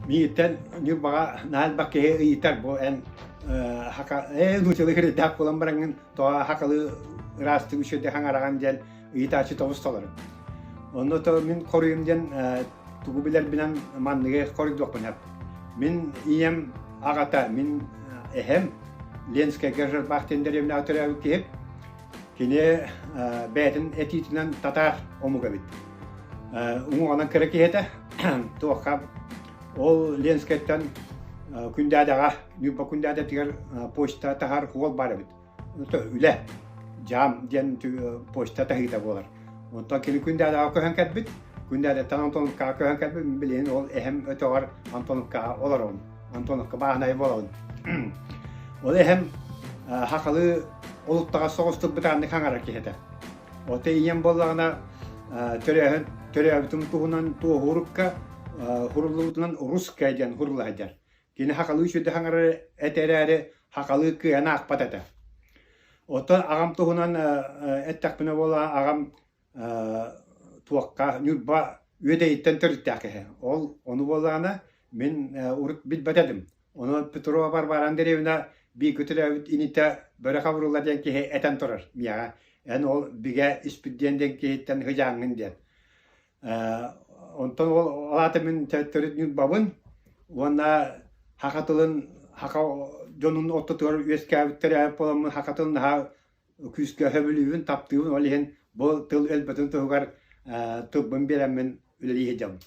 Миигиттэн Ньурбаҕа наһаа элбэх киһи ыйытар бу эн хака ээ нууччалыы киридээх буолан бараҥҥын тоҕо хакалыы ыраастык үчүгэйдик хаҥараҕын диэн ыйытааччы тобус толору. Онно то мин хоруйум диэн тугу билэрбинэн манныгы хоруйдуохпун сөп. Мин ийэм аҕата, мин эһэм Ленскэйгэ Жирбах диэн дэриэбинэҕэ төрөөбүт киһи. Кини бэйэтин этиитинэн татаар омук эбит. Уҥуоҕунан кыра киһи этэ. Туохха ол Ленскэйтэн Күндээдэҕэ, Ньурба Күндээдэтигэр почта таһар уол баар эбит. Үлэ, дьаам диэн почта таһыыта буолар. Онтон кини Күндээдэҕэ көһөн кэлбит. Күндээдэттэн Антоновкаҕа көһөн кэлбит. Билигин ол эһэм өтөҕөр Антоновкаҕа олоробун. Антоновка бааһынай буолабын. Ол эһэм хахалы олуттаҕас соҕустук бытааннык хаҥарар киһи этэ. Отой ийэм буоллаҕына төрөөһүн төрөөбүтүм туһунан туоһуурукка хуруллубутунан русская диэн хурулла сылдьар. Кини хахалыы үчүгэй хаҥарар этэ эрээри хахалыы кыайан аахпат этэ. Оттон аҕам туһунан эттэхпинэ буолла аҕам туохха Ньурба Үөдэйиттэн төрүттээх киһи. Ол ону буоллаҕына мин урут билбэт этим. Ону Петрова Варвара Андреевна бииргэ төрөөбүт инитэ Бөрө Хабырылла диэн киһи этэн турар миэхэ. Эн ол бигэ Испирдиэн диэн киһиттэн сыдьааҥҥын диэн. Онтон ол ол аата мин төрүт Ньурбабын уонна саха тылын саха дьонун ортотугар үөскээбит төрөөбүт буоламмын саха тылын наһаа күүскэ сөбүлүүбүн, таптыыбын. Ол иһин бу тыл өлбөтүн туһугар тылбын биэрэммин үлэлии сылдьабын.